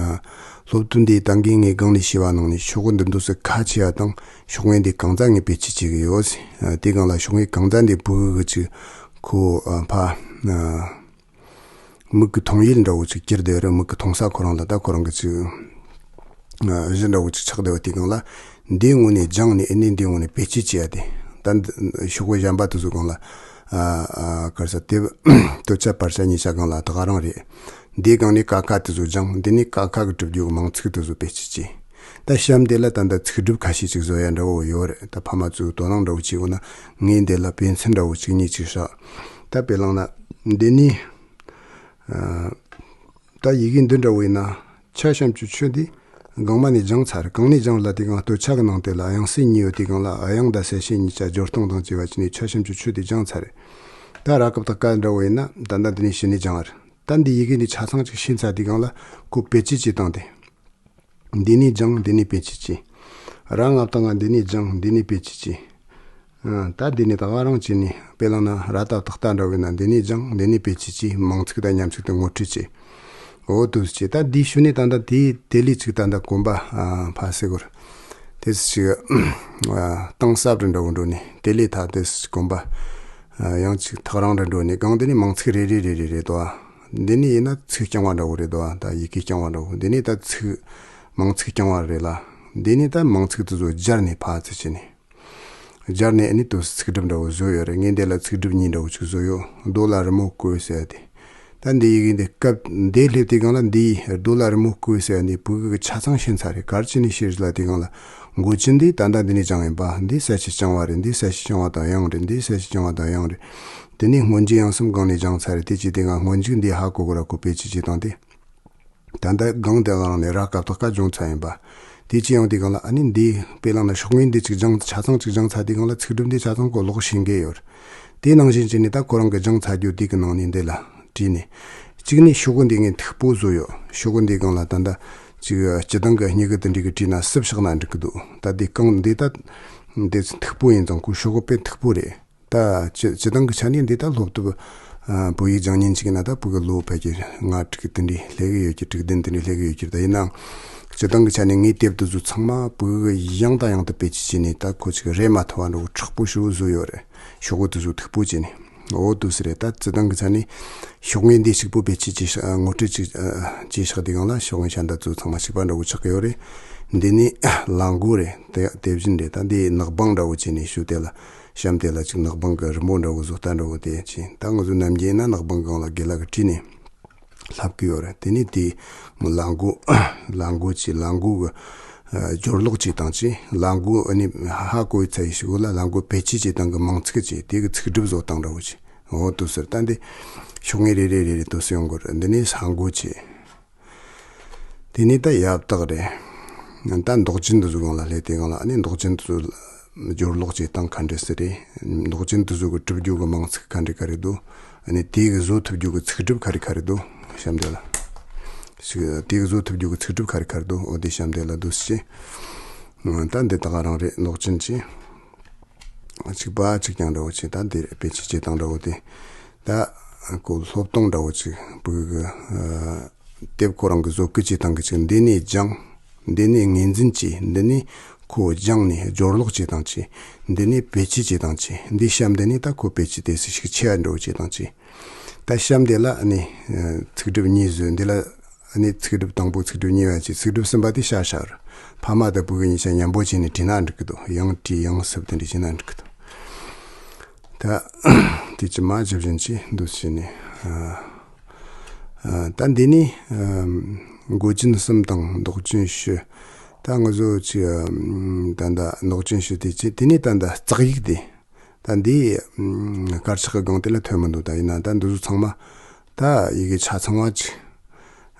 སློབ་ཐུན་འདི་ད་གིན་ངས་སྒང་ནས་ཞུས་པ་ནང་ནས་ཤོག་གུ་འདི་འདུག་སེ་ཁ་ཕྱེ་ཡ་དང་། ཤོག་ངོས་འདི་གང་ཙམ་ངས་བེད་སྤྱོད་བྱེད་ཀྱི་ཡོད། ཨ་དེའི་སྒང་ལ་ཤོག་ངོས་གང་ཙམ་འདི་བོད་ཡིག་གི་ཅིག་ཁོ་ཨ་ཕ་ཨ་མིག་གི་མཐོང་ཡུལ་འདྲ་བོ་ཅིག་གྱུར་བསྡད་རེད། མིག་གི་མཐོང་ས་ཁོ་རང་ལ་ད་ཁོ་རང་གི་ཅིག་ཨ་གཞི་འདྲ་བོ་ཅིག་ཆགས་བསྡད་པ་དེའི་སྒང་ལ། འདིའི་ངོས་ནས་སྦྱངས་ནས་ཨ་ནི་འདིའི་ངོས་ནས་བེད་སྤྱོད་བྱེད་ཡ་དེ། ད་འདི་ཤོག་གུ་གཞན་པ་དེ་ཚོའི་སྒང་ལ་ཨ་ཨ་ག་རེ་ཟེར། དེབ་སྟོད་ཆ་བར་ཆ་གཉིས་ཆ་སྒང་ལ་ད་ག་རང་རེད། འདིའི་སྒང་ནས་ཀ་ཁ་དེ་ཚོ་སྦྱངས། འདི་ནས་ཀ་ཁ་གི་གྲུབ་རྒྱུ་གི་མིང་ཚིག་དེ་ཚོ་བེད་སྤྱོད་བྱས། ད་གཤམ་དེ་ལ་ད་ལྟ་ཚིག་སྒྲུབ་ཁ་ཤས་ཅིག་བཟོ་ཡ་འདྲ་བོ་ཡོད་རེད། ད་ཕ་མ་ཚོས་དོ་སྣང་འདྲ་བོ་བྱེད་འོ་ན། ངས་འདི་ལ་དཔེ་མཚོན་འདྲ་བོ་གཅིག་གཉིས་ཅིག་བཞག་ད་དཔེ་བླངས་ན་འདི་ནི་ཨ་ད་ཡི་གེ་འདི་འདྲ་བོ་ཡིན་ན། ཆ་ཤམ་གྱི་ཆུ་དེ་སྒང་མ་ནས་སྦྱངས་ཚར། གང་ནས་སྦྱངས་ལབ་དུས་སྒང་སྟོད་ཆ་གི་ནང་དེ་ལ་དབྱངས་གསལ་གཉིས་ཡོད་དུས་སྒང་ལ། དབྱངས་དང་གསལ་བྱེད་གཉིས་ཆ་སྦྱོར་སྟངས་དང་བཅས་པ་བྱས་ནས་ཆ་ཤམ་གྱི་ཆུ་དེ་སྦྱངས་ཚར་རེད། ད་ར་ཀ་བཏགས་རྐ་འདྲ་བོ་ཡིན་ན། ད་ལྟ་འདི་ནས་གཞི་ནས་སྦྱངས་རེད། ད་འདི་ཡི་གེ་འདི་ཆ་ཚང་ཅིག་ཤེས་ཚར་དུས་སྒང་ལ་ཁོ་བེད་སྤྱོད་བྱེད་སྟངས་དེ། འདི་ནས་སྦྱངས། འདི་ནས་བེད་སྤྱོད་བྱས། ར་ང་བཏགས་རྔ། འདི་ནས་སྦྱངས། འདི་ནས་བེད་སྤྱོད་བྱས། ཨ་ད་འདི་ནས་ད་ག་རང་བྱས་ནས། དཔེ་བླངས་ན་ར་ཏ་བཏགས་རྟ་འདྲ་བོ་ཡིན་ན། འདི་ནས་སྦྱངས། འདི་ནས་བེད་སྤྱོད་བྱས། མིང་ཚིག་དང་མཉམ་གཅིག་ཏུ་ངོ་སྤྲོད་བྱས། འོ་དེ་བྱས། ད་འདིའི་ཤུལ་ནས་ད་ལྟ་དེ་དེ་ལས་ཅིག་ད་ལྟ་གོམ་པ་ཨ་ཕ་སེ་གོར་དེ་ཅིག་ཨ་གཏིང་ཟབ་རུ་འགྲོ་གི་འགྲོ་ནས། དེ་ལས་ད་དེ་གོམ་པ་ཨ་ཡང་ཅིག་ཐག་རིང་རུ་འགྲོ་ནས། སྒང་དེ་ནས་མིང་ཚིག་རེ་རེ་རེ་རེ་རེད་དོ། འདི་ནས་ཡིན་ན་ཚིག་རྐྱང་བ་འདྲ་བོ་རེད་དོ། ད་ཡི་གེ་རྐྱང་བ་འདྲ་བོ། འདི་ནས་ད་ཚིག་མིང་ཚིག་རྐྱང་བ་རེད་ལ། འདི་ནས་ད་མིང་ཚིག་དེ་ཚོ་སྦྱར་ནས་ཕར་ཚུར་བྱས་ནས། སྦྱར་ནས་ཨ་ནི་དུ་ཚིག་སྒྲུབ་འདྲ་བོ་བཟོས་ཡོད་རེད། ངས་འདི་ལ་ཚིག་སྒྲུབ་གཉིས་འདྲ་བོ་ཅིག་བཟོས་ཡོད། རྡོ་ལ་རི་མོ་བརྐོས་ཟེར་ཡ་དེ། ད་འདི་ཡི་གེ་འདི་སྐབས་འདི་སླེབས་དུས་སྒང་ལ་འདི་རྡོ་ལ་རི་མོ་བརྐོས་ཟེར་ཡ་འདི་བོད་ཡིག་གི་ཆ་ཚང་ཤེས་ཚར་རེད། ག་རེ་བྱས་ནས་ཤེས་རེད་ལབ་དུས་སྒང་ལ། མགོ་ཅན་འདི་ད་ལྟ་འདི་ནས་སྦྱངས་ཡིན་པ། འདི་གསལ་བྱེད་རྐྱང་བ་རེད། འདི་གསལ་བྱེད་རྐྱང་བ་དང་དབྱངས་རེད། འདི་གསལ་བྱེད་རྐྱང་བ་དང་དབྱངས་རེད། དེ་ནས་སྔོན་འཇུག་དབྱངས་གསུམ་སྒང་ནས་སྦྱངས་ཚར་རེད། དེ་བྱས་དུས་སྒང་སྔོན་འཇུག་འདི་ཧ་གོ་གི་ར། ཁོ་བེད་སྤྱོད་བྱེད་སྟངས་དེ། ད་ལྟ་སྒང་དེ་ག་རང་ནས་ར་ཀ་བཏགས་རྐ་སྦྱོང་ཚར་ཡིན་པ། དེ་བྱས་ཡོང་དུས་སྒང་ལ་ཨ་ནི་འདི་དཔེ་བླངས་ན་ཤོག་ངོས་འདི་ཅིག་སྦྱངས། ཆ་ཚང་ཅིག་སྦྱངས་ཚར་དུས་སྒང་ལ་ཚིག་གྲུབ་འདི་ཆ་ཚང་ཁོ་ཀློག་ཤེས་གི་ཡོད་རེད། དེ་ནང་བཞིན་བྱས་ནས་ད་ཁོ་རང་གི་སྦྱངས་ཚར་རྒྱུ་དེ་གི་ནང་ནས་འདི་ལ་བྲིས་ནས། གཅིག་ནས་ཤོག་གུ་འདི་ངས་མཐུག་པོ་བཟོས་ཡོད། ཤོག་གུ་འདི་སྒང་ལ་ད་ལྟ་ཅིག་སྤྱི་བཏང་གི་སྨྱུ་གུ་དེ་འདྲ་གི་བྲིས་ན་སྲིབ་བཞག་ན་འགྲིག་གི་འདུག་ད་འདི་རྐང་འདི་ད་འདི་མཐུག་པོ་ཡིན་ཙང་ཁོ་ཤོག་གུ་དཔེ་མཐུག་པོ་རེད། ད་སྤྱི་སྤྱི་བཏང་གི་ཆ་ནས་འདི་ད་སློབ་དེབ་ཨ་བོད་ཡིག་སྦྱང་མཁན་ཅིག་ཡིན་ན་ད་ཕྲུ་གུ་ལོ་ཕལ་ཆེར་ལྔ་དྲུག་དེ་འདྲའི་སླེབས་ཀྱི་ཡོད་ཀྱི། དྲུག་བདུན་དེ་འདྲའི་སླེབས་ཀྱི་ཡོད་ཀྱི། ད་ཡིན་ནའང་སྤྱི་བཏང་གི་ཆ་ནས་ངའི་དེབ་དེ་ཚོ་ཚང་མ་ཕྲུ་གུ་གིས་ཡང་དང་ཡང་དུ་བེད་སྤྱོད་བྱས་ནས་ད་ཁོ་ཅིག་རེད་མ་ཐུབ་པ་འདྲ་བོ་མཁྲེགས་པོ་ཞེ་པོ་བཟོས་ཡོད་རེད། ཤོག་གུ་དེ་ཚོ་མཐུག་པོ་བྱས་ནས། འོ་དེ་ཚོ་རེད། ད་སྤྱི་བཏང་གི་ཆ་ནས་ཤོག་ངོས་འདི་གཅིག་པོ་བེད་སྤྱོད་བྱས་ཤག་ངོ་སྤྲོད་ཅིག་ཨ་བྱས་ཤག་དེ་སྒང་ལ་ཤོག་ངོས་ཆ་འདི་ཚོ་ཚང་མ་གཅིག་པ་འདྲ་བོ་ཆགས་ཀྱི་ཡོད་རེད། འདི་ནི་ལག་མགོ་རེད། དེ་དེ་བཞིན་རེད། ད་འདི་ནག་པང་འདྲ་བོ་བྱས་ནས་ཤོག་དེ་ལ། གཤམ་དེ་ལ་ཅིག་ནག་པང་གི་རི་མོ་འདྲ་བོ་བཟོ་ལྟ་འདྲ་བོ་དེ་ཅིག་ད་ང་ཚོ་ནམ་རྒྱུན་ན་ནག་པང་གི་སྒང་ལ་དགེ་ལགས་ཀྱིས་བྲིས་ནས་ལྷབ་ཀྱི་ཡོད་རེད། དེ་ནས་དེ་ལག་མགོ་ལག་མགོ་ཅིག་ལག་མགོ་གི་ཨ་སྦྱོར་ཀློག་བྱེད་སྟངས་ཅིག་ལག་མགོ་ཨ་ནི་ཧ་གོ་ཡི་ཚ་ཡི་ཞིག་ལ་ལག་མགོ་བེད་སྤྱོད་བྱེད་སྟངས་ཀྱི་མིང་ཚིག་ཅིག་དེ་གི་ཚིག་གྲུབ་བཟོ་སྟངས་འདྲ་བོ་ཅིག་འོ་དེ་ཚོ་རེད། ད་འདི་ཤོག་ངོས་རེ་རེ་རེ་རེ་དེ་ཚོ་ཡོང་གི་རེད། འདི་ནས་ས་མགོ་ཅིག་དེ་ནས་ད་ཡབ་སྟེགས་རེད། ད་མདོག་ཅན་དེ་ཚོ་སྒང་ལ་སླེབས་དུས་སྒང་ལ་ཨ་ནི་མདོག་ཅན་དེ་ཚོ་སྦྱོར་ཀློག་བྱེད་སྟངས་ག་འདྲ་ཟེར་རེད། མདོག་ཅན་དེ་ཚོ་གི་གྲུབ་རྒྱུ་གི་མིང་ཚིག་ག་འདྲ་ག་རེ་འདུག་ཨ་ནི་དེ་གི་བཟོ་ཐུབ་རྒྱུ་གི་ཚིག་གྲུབ་ག་རེ་ག་རེ་འདུག་གཤམ་དེ་ལ། ཞིག་དེ་གི་བཟོ་ཐུབ་རྒྱུ་གི་ཚིག་གྲུབ་ག་རེ་ག་རེ་འདུག་འོ་དེ་གཤམ་དེ་ལ་འདུག་སེ། ད་འདི་ད་ག་རང་རེད། མདོག་ཅན་གྱི་གཅིག་པ་གཅིག་རྐྱང་འདྲ་བོ་ཅིག་ད་འདི་བེད་སྤྱོད་བྱེད་སྟངས་འདྲ་བོ་དེ། ད་ཁོ་སློབ་སྟོན་འདྲ་བོ་ཅིག་ཕྲུ་གུ་གི་ཨ་དེབ་ཁོ་རང་གི་བཟོ་བཀོད་བྱེད་སྟངས་ཀྱི་ཅིག་འདི་ནས་སྦྱངས། འདི་ནས་ངོས་འཛིན་བྱས། འདི་ནས་ཁོ་སྦྱངས་ནས་སྦྱོར་ཀློག་བྱེད་སྟངས་ཅིག་འདི་ནས་བེད་སྤྱོད་བྱེད་སྟངས་ཅིག་འདི་གཤམ་འདི་ནས་ད་ཁོ་བེད་སྤྱོད་དེ་སྲིད་ཤུགས་ཆེ་བ་འགྲོ་བྱེད་སྟངས་ཅིག་ད་གཤམ་འདི་ལ་ཨ་ནི་ཚིག་གྲུབ་གཉིས་བཟོས། འདི་ལ་ཨ་ནི་ཚིག་གྲུབ་དང་པོ་ཚིག་གྲུབ་གཉིས་པ་བྱས། ཚིག་གྲུབ་གསུམ་པ་དེ་ཤ་ཤ་རེད། ཕ་མ་དང་ཕྲུ་གུ་གཉིས་ཆ་མཉམ་པོ་བྱས་ནས་བྲིས་ན་འགྲིག་གི་འདུག་ཡང་བྲིས་ཡང་སུབ་དེ་འདྲ་བྱས་ན་འགྲིག་གི་འདུག་ད་དེ་ཅི་མ་ཇི་བཞིན་གྱིས་འདུག་བྱས་ནས་ཨ་ཨ་ད་འདི་ནི་ཨ་མགོ་ཅན་གསུམ་དང་མདོག་ཅན་བཞི། ད་ང་ཚོ་ཅི་ཨ་ད་ད་མདོག་ཅན་བཞི་དེ་ཅི་དེ་ནི་ད་ད་རྩག་ཡིག་དེ། ད་འདི་ཨ་དཀར་ཆག་གི་སྒང་དེ་ལ་ཐོན་མི་འདུག་ད་ཡིན་ན་ད་འདི་ཚོ་ཚང་མ་ད་ཡི་གེ་ཆ་ཚང་བ་ཅིག་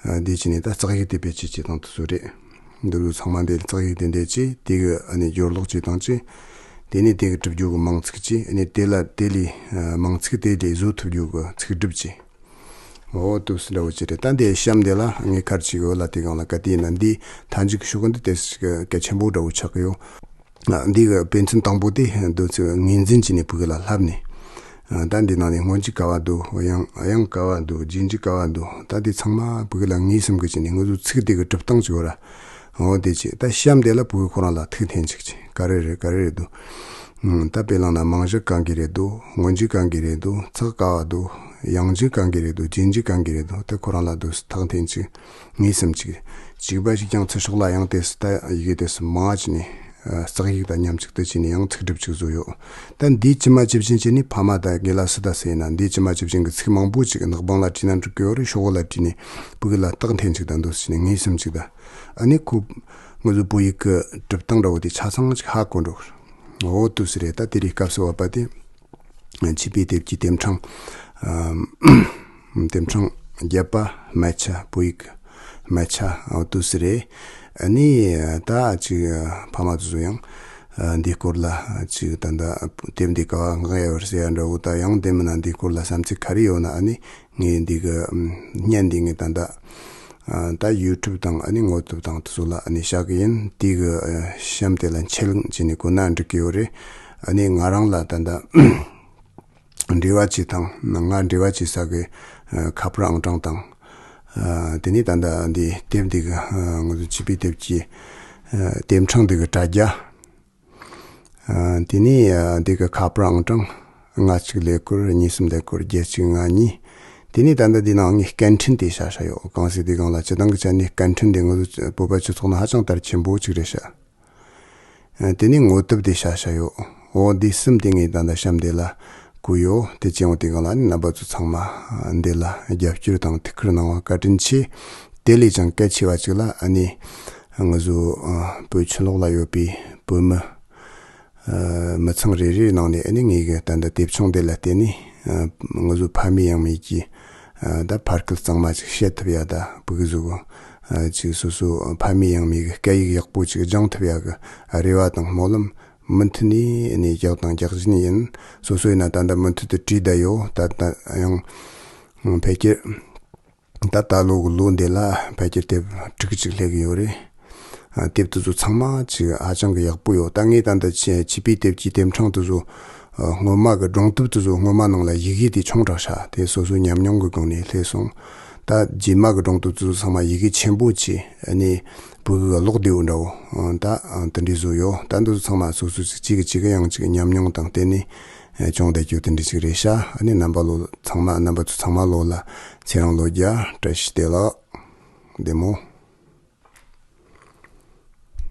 ཨ་འདི་ཅི་ནས་ད་རྩག་ཡིག་དེ་བེད་སྤྱོད་བྱེད་སྟངས་དེ་ཚོ་རེད། འདི་ཚོ་ཚང་མ་འདི་རྩག་ཡིག་དེ་འདྲ་ཅིག་དེ་གི་ཨ་ནི་སྦྱོར་ཀློག་བྱེད་སྟངས་ཅིག་དེ་ནས་དེ་གི་གྲུབ་རྒྱུ་གི་མིང་ཚིག་ཅིག་ཨ་ནི་དེ་ལ་དེ་ལས་ཨ་མིང་ཚིག་དེ་ལས་བཟོ་ཐུབ་རྒྱུ་གི་ཚིག་གྲུབ་ཅིག་འོ་དུ་སི་འདྲ་བོ་ཅིག་རེད། ད་འདི་གཤམ་འདི་ལ་ངས་ཁར་ཅིག་ཡོད་ལ་དེ་སྒང་ལ་ག་དེ་ཡིན་ན་འདི་མཐའ་མཇུག་གི་ཤོག་གུ་འདི་དེ་གལ་ཆེན་པོ་འདྲ་བོ་ཆགས་ཀྱི་ཡོད། འདི་གི་དཔེ་མཚོན་དང་པོ་དེ་འདི་ཚོས་ངོས་འཛིན་བྱས་ནས་ཕྲུ་གུ་ལ་ལྷབ་ནས། ད་འདི་ནང་ནས་སྔོན་འཇུག་ག་བ་འདུག་དབྱངས་དབྱངས་ག་བ་འདུག་རྗེས་འཇུག་ག་བ་འདུག་ད་འདི་ཚང་མ་ཕྲུ་གུ་ལ་ངེས་སེམས་ཀྱི་བྱས་ནས་ང་ཚོ་ཚིག་འདི་གི་གྲུབ་སྟངས་ཅིག་ཡོད་ར། འོ་དེ་ཅི་ད་གཤམ་དེ་ལ་ཕྲུ་གུ་ཁོ་རང་ལ་ཐུག་འཐེན་ཅིག་ཅིག་ག་རེ་རེད་ག་རེ་རེད་འདུག་ད་དཔེ་བླངས་ན་རྨང་གཞི་གང་གི་རེད་འདུག་སྔོན་འཇུག་གང་གི་རེད་འདུག་ཚེག་ག་བ་འདུག་དབྱངས་འཇུག་གང་གི་རེད་འདུག་རྗེས་འཇུག་གང་གི་རེད་འདུག་དེ་ཁོ་རང་ལ་འདུག་ཐུག་འཐེན་ཅིག་ངེས་སེམས་ཅིག་གཅིག་པ་ཞིག་ཀྱང་ཚུར་ཕྱོགས་ལ་ཡང་དེ་སུ་ད་ཡི་གེ་དེ་སུ་མང་ཅི་ནས་རྩག་ཡིག་དང་མཉམ་གཅིག་ཏུ་བྱས་ནས་ཡང་ཚིག་གྲུབ་ཅིག་བཟོ་ཡོད། ད་འདིའི་ཇི་མ་ཇི་བཞིན་བྱས་ནས་ཕ་མ་དང་དགེ་ལགས་སུ་ད་ཟེར་ན་འདིའི་ཇི་མ་ཇི་བཞིན་གྱི་ཚིག་མང་པོ་ཅིག་ནག་པང་ལ་བྲིས་ན་འགྲིག་གི་ཡོད་རེད། ཤོག་བུ་ལ་བྲིས་ནས་ཕྲུ་གུ་ལ་ཐུག་འཐེན་ཅིག་དང་འདུག་ཟེར་ནས་ངེས་སེམས་ཅིག་དང་། ཨ་ནི་ཁོ་ང་ཚོ་བོད་ཡིག་གི་གྲུབ་སྟངས་འདྲ་བོ་དེ་ཆ་ཚང་ཅིག་ཧ་གོ་འགྲོ་གི་རེད། འོ་དུ་སི་རེད། ད་དེ་རིང་སྐབས་སུ་བབ་པ་དེ་བྱིས་པའི་དེབ་ཀྱི་དེབ་ཕྲེང་། དེབ་ཕྲེང་བརྒྱད་པ་སྨད་ཆ། བོད་ཡིག་སྨད་ཆ་འོ་དུ་སི་རེད། ཨ་ནི་ད་ཅིག་ཕ་མ་དེ་ཚོ་ཡང་འདིའི་སྐོར་ལ་ཅིག་ད་ལྟ་དེབ་འདི་ག་བ་མངགས་ཡོད་ཟེར་ཡ་འདྲ་བོ། ད་ཡང་དེ་མིན་ན་འདིའི་སྐོར་ལ་བསམ་ཚུལ་ག་རེ་ཡོད་ན་ཨ་ནི་ངས་འདི་གི་བརྙན་འདི་ངས་ད་ལྟ་ད་ཡུ་ཊུབ་དང་ཨ་ནི་ངོ་དེབ་དང་དེ་ཚོ་ལ་ཨ་ནི་བཞག་གི་ཡིན། དེ་གི་གཤམ་དེ་ལ་མཆན་བྱས་ནས་བཀོད་ན་འགྲིག་གི་ཡོད་རེད། ཨ་ནི་ང་རང་ལ་ད་ལྟ་འབྲེལ་བ་བྱེད་སྟངས། ང་འབྲེལ་བ་བྱེད་ས་གི་ཁ་པར་ཨང་གྲངས་དང་། དེ་ནས་ད་ལྟ་འདི་དེབ་འདི་གི་ང་ཚོ་བྱིས་པའི་དེབ་ཀྱི་དེབ་ཕྲེང་འདི་གི་དྲ་རྒྱ། དེ་ནས་འདི་གི་ཁ་པར་ཨང་གྲངས་ལྔ་གཅིག་ཀླད་ཀོར་གཉིས་གསུམ་ཀླད་ཀོར་བརྒྱད་གཅིག་ལྔ་གཉིས། དེ་ནས་ད་ལྟ་འདི་ནང་ངས་སྐད་འཕྲིན་དེ་བཞག་བཞག་ཡོད། གང་ཟེར་དེ་སྒང་ལ་སྤྱིར་བཏང་གི་ཆ་ནས་སྐད་འཕྲིན་དེ་ང་ཚོ་བོད་པ་སྤྱི་ཚོགས་ནང་ཧ་ཅང་དར་ཆེན་པོ་ཅིག་རེད་ཤག་དེ་ནས་ངོ་དེབ་དེ་བཞག་བཞག་ཡོད། འོ་འདི་གསུམ་དེ་ངས་ད་ལྟ་གཤམ་དེ་ལ་བཀོད་ཡོད། དེ་བྱས་འོང་དེ་སྒང་ལ་ནི་རྣམ་པ་ཚོ་ཚང་མ་འདི་ལ་རྒྱབ་སྐྱོར་དང་ཐུགས་ཁུར་གནང་བ་བཀའ་དྲིན་ཆེ། དེ་ལས་ཀྱང་གལ་ཆེ་བ་ཅིག་ལ་ཨ་ནི་ང་ཚོ་བོད་ཕྱི་ལོགས་ལ་ཡོད་པའི་བོད་མི་མི་ཚང་རེ་རེའི་ནང་ནས་ཨ་ནི་ངེད་ཀྱི་ད་ལྟ་དེབ་ཆུང་དེ་ལ་བརྟེན་ནས་ང་ཚོ་ཕ་མེས་ཡང་མེས་ཀྱི་ད་ཕ་སྐད་གཙང་མ་ཅིག་བཤད་ཐུབ་ཡ། ད་ཕྲུ་གུ་ཚོ་ ཨ་ཅིག་སོ་སོ་ཕ་མེས་ཡང་མེས་ཀྱི་སྐད་ཡིག་ཡག་པོ་ཅིག་སྦྱང་ཐུབ་ཡག་གི་རེ་བ་དང་སྨོན་ལམ་མུ་མཐུད་ནས་ནས་རྒྱག་དང་རྒྱག་བཞིན་ཡིན། སོ་སོ་ཡིན་ན་ད་ལྟ་མུ་མཐུད་དུ་བྲིས་བསྡད་ཡོད། ད་ལྟ་ཡང་ཕལ་ཆེར་ད་ད་ལོ་གི་ལོ་འདི་ལ་ཕལ་ཆེར་དེབ་དྲུག་ཅིག་སླེབས་ཀྱི་ཡོད་རེད། ཨ་དེབ་དེ་ཚོ་ཚང་མ་ཅིག་ཧ་ཅང་གི་ཡག་པོ་ཡོད། ད་ངས་ད་ལྟ་ཆེ་བྱིས་པའི་དེབ་ཀྱི་དེབ་ཕྲེང་དེ་ཚོ་ཨ་སྔོན་མ་གི་སྒྲུང་དེབ་དེ་ཚོ་སྔོན་མ་ནང་ལ་ཡི་གེ་དེ་ཆུང་དྲགས་ཤག་དེ་སོ་སོའི་ཉམས་མྱོང་གི་སྒང་ནས་སླེབས་སོང་། ད་རྗེས་མ་གི་སྒྲུང་དེབ་དེ་ཚོ་ཚང་མ་ཡི་གེ་ཆེན་པོ་ཅིག་ཨ་ནི་བོད་ཡིག་གི་ཀློག་བདེ་བོ་འདྲ་བོ་ཨ་ད་ཨ་དེ་འདྲས་བཟོས་ཡོད། ད་འདི་ཚོ་ཚང་མ་སོ་སོ་ཅིག་གཅིག་གིས་གཅིག་གི་ཡང་ཅིག་ཉམས་མྱོང་དང་བརྟེན་ནས་ཨ་སྦྱོང་བསྡད་རྒྱུ་དེ་འདྲས་ཅིག་རེད་ཤག་ཨ་ནི་རྣམ་པ་ལོ་ཚང་མ་རྣམ་པ་ཚོ་ཚང་མ་ལོ་ལ་ཚེ་རིང་ལོ་བརྒྱ། བཀྲ་ཤིས་བདེ་ལེགས། བདེ་མོ།